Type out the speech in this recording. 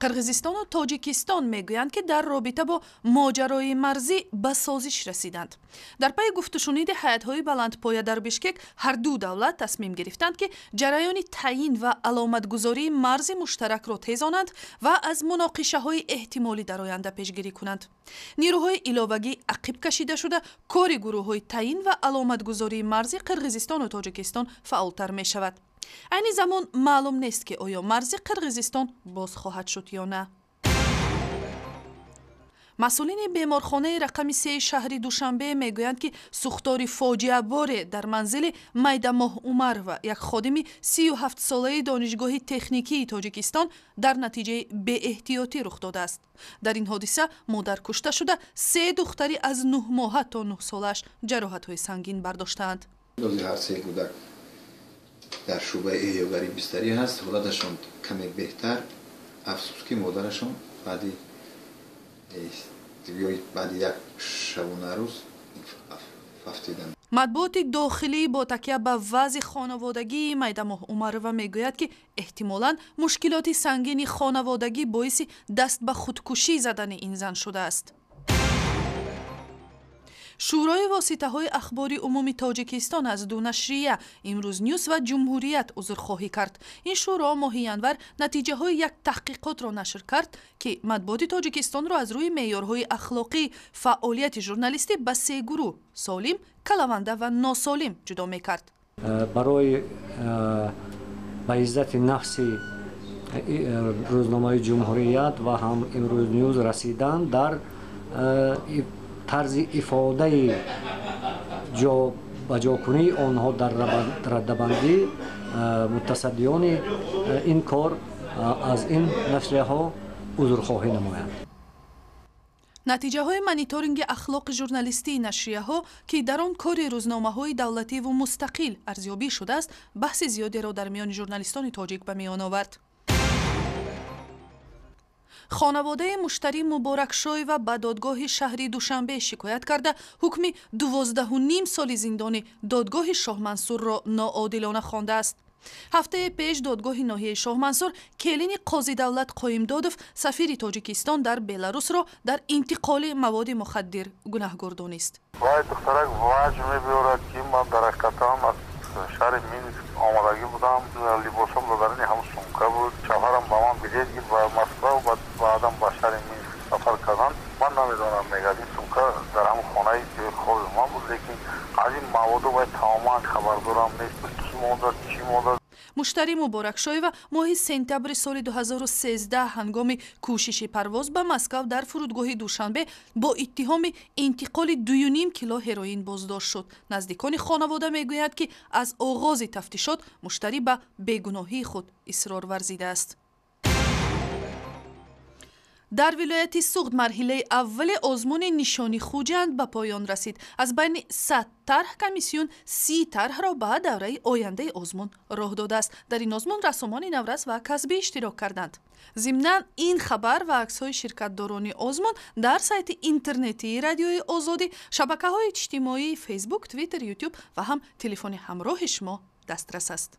Қирғизистону Тоҷикистон мегӯянд, ки дар робита бо моҷарои марзӣ ба созиш расиданд. Дар пайи гуфтушуниди ҳайатҳои баландпоя дар Бишкек, ҳар ду давлат тасмим гирифтанд, ки ҷараёни таъйин ва аломатгузории марзи муштаракро тезонанд ва аз муноқишаҳои эҳтимолӣ дар оянда пешгирӣ кунанд. Нирӯҳои иловагӣ ақиб кашида шуда, кори гурӯҳҳои таъйин ва аломатгузории марзи Қирғизистону Тоҷикистон фаъолтар мешавад. Айни замон маълум нест, ки оё марзи Қирғизистон боз хоҳад шуд ё на. Масъулини беморхонаи рақами сеи шаҳри Душанбе мегӯянд, ки сӯхтори фоҷиаборе дар манзили Майдамоҳ Умарова, як ходими 37-солаи Донишгоҳи техникии Тоҷикистон, дар натиҷаи беэҳтиётӣ рух додааст. Дар ин ҳодиса модар кушта шуда, се духтари аз 9-моҳа то 9-солааш ҷароҳатҳои сангин бардоштаанд. Ҳар се кӯдак дар шӯъбаи эҳёгарӣ бистарӣ ҳаст, ҳолаташон каме беҳтар. Афсӯс, ки модарашон баъди як шабонарӯз фавтиданд. Матбуоти дохилӣ бо такя ба вазъи хонаводагии Майдамоҳ Умарова мегӯяд, ки эҳтимолан мушкилоти сангини хонаводагӣ боиси даст ба худкушӣ задани ин зан шудааст. Шӯрои воситаҳои ахбори умуми Тоҷикистон аз ду нашрия, «Имрӯз Нюс» ва «Ҷумҳурият», узрхоҳӣ кард. Ин шӯро моҳи январ натиҷаҳои як таҳқиқотро нашр кард, ки матбуоти Тоҷикистонро аз рӯи меъёрҳои ахлоқӣ фаъолияти журналистӣ ба се гурӯҳ: солим, калаванда ва носолим ҷудо мекард. Барои ба иззати нафси рӯзномаи «Ҷумҳурият» ва ҳам «Имрӯз Нюз» расидан дар тарзи ифодаи ҷобаҷокунии онҳо дар раддабандӣ, мутасаддиёни ин кор аз ин нашрияҳо узрхоҳӣ намоянд. Натиҷаҳои мониторинги ахлоқи журналистии нашрияҳо, ки дар он кори рӯзномаҳои давлативу мустақил арзёбӣ шудааст, баҳси зиёдеро дар миёни журналистони тоҷик ба миён овард. Хонаводаи Муштарӣ Муборакшоева ба додгоҳи шаҳри Душанбе шикоят карда, ҳукми 12,5 соли зиндони додгоҳи Шоҳмансурро ноодилона хондааст. Ҳафтаи пеш додгоҳи ноҳияи Шоҳмансур келини Қозидавлат Қоимдодов, сафири Тоҷикистон дар Беларусро, дар интиқоли маводи мухаддир гунаҳгор донист. Вай духтарак ваҷ мебиёрад, ки ман дар ҳақиқатан аз шаҳри Минск омадагӣ будам, либосам дар ҳам сумка буд, шавҳарам ба ман билет гирд ба Москва, баъдам ба шаҳри Минск сафар кардам. Ман намедонам, мегӯяд, ин сумка дар ҳамн хонаи ҷои хоби ман буд, лекин аз ин маводу вай тамоман хабардорам нест, кӣ мондааст, чӣ мондааст. Муштарӣ Муборакшоева моҳи сентябри соли 2013 ҳангоми кӯшиши парвоз ба Москав дар фурудгоҳи Душанбе бо иттиҳоми интиқоли 2,5 кило ҳероин боздошт шуд. Наздикони хонавода мегӯянд, ки аз оғози тафтишот Муштарӣ ба бегуноҳии худ исрор варзидааст. Дар вилояти Суғд марҳилаи аввали озмуни «Нишони Хуҷанд» ба поён расид. Аз байни 100 тарҳ комиссион 30 тарҳро ба давраи ояндаи озмун роҳ додааст. Дар ин озмун рассомони наврас ва касбӣ иштирок карданд. Зимнан, ин хабар ва аксҳои ширкатдорони озмун дар сайти интернетии Радиои Озодӣ, шабакаҳои иҷтимоии Фейсбук, Твиттер, Ютуб ва ҳам телефони ҳамроҳи шумо дастрас аст.